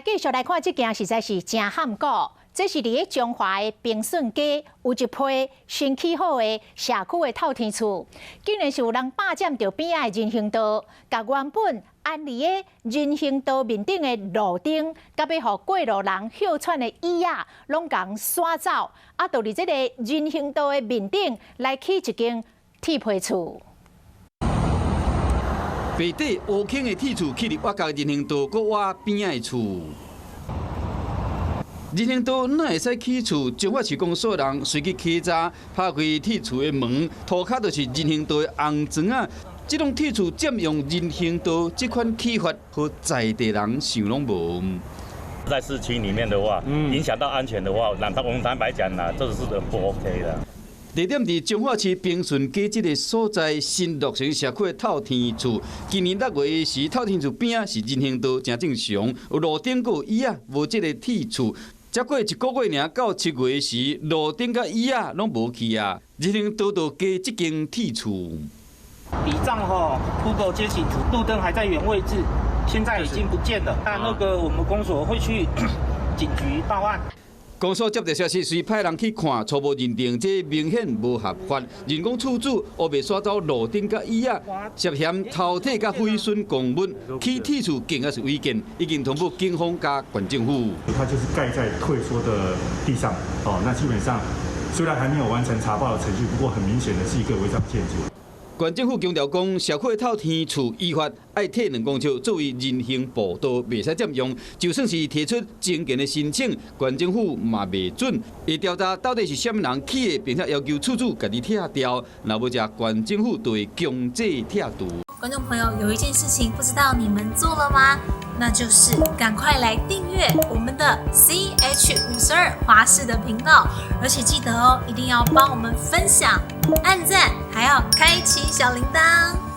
來繼續來看這件實在是真罕古。這是佇咧彰化的平順街有一批新起好的社區的透天厝，竟然是有人霸佔著邊仔的人行道，共原本安佇咧人行道面頂的路燈，佮欲予過路人歇喘的椅仔，攏共徙走，啊，就佇這个人行道的面頂來起一間鐵皮厝。白底烏坑的鐵厝，起佇挖角人行道，閣挖邊仔的厝。人行道哪會使起厝？彰化市公所人隨去稽查，拍開鐵厝的門，塗跤就是人行道的紅磚仔。這種鐵厝佔用人行道，這款起法，予在地人想攏無。在市區裡面的話，影響到安全的話，那我們坦白講啦，這是不 OK 的。地點佇彰化市平順街這个所在，新落成社區的透天厝。今年6月時，透天厝邊仔是人行道，誠正常，有路燈閣有椅仔，無這个鐵厝。才過一个月爾，到7月時，路燈佮椅仔攏無去啊，人行道就加這間鐵厝。底帳吼，Google 街景圖，路燈還在原位置，現在已經不見了。但那個我們公所會去警局報案。公所接到消息，隨派人去看，初步認定這明顯無合法。人講厝主烏白徙走路燈佮椅仔，涉嫌偷提佮毀損公物，起鐵厝更加是違建，已經通報警方佮縣政府。它就是蓋在退縮的地上，哦，那基本上雖然還沒有完成查報的程序，不過很明顯的是一個違章建築。縣政府強調講，社區透天厝依法愛退2公尺作為人行步道，袂使佔用。就算是提出增建的申請，縣政府嘛袂准。會調查到底是啥物人起的，並且要求厝主家己拆掉，若無者縣政府就會強制拆除。觀眾朋友，有一件事情不知道你們做了嗎？那就是趕快來訂閱我們的 CH52華視的頻道，而且記得哦，一定要幫我們分享、按讚，還要開啟小鈴鐺。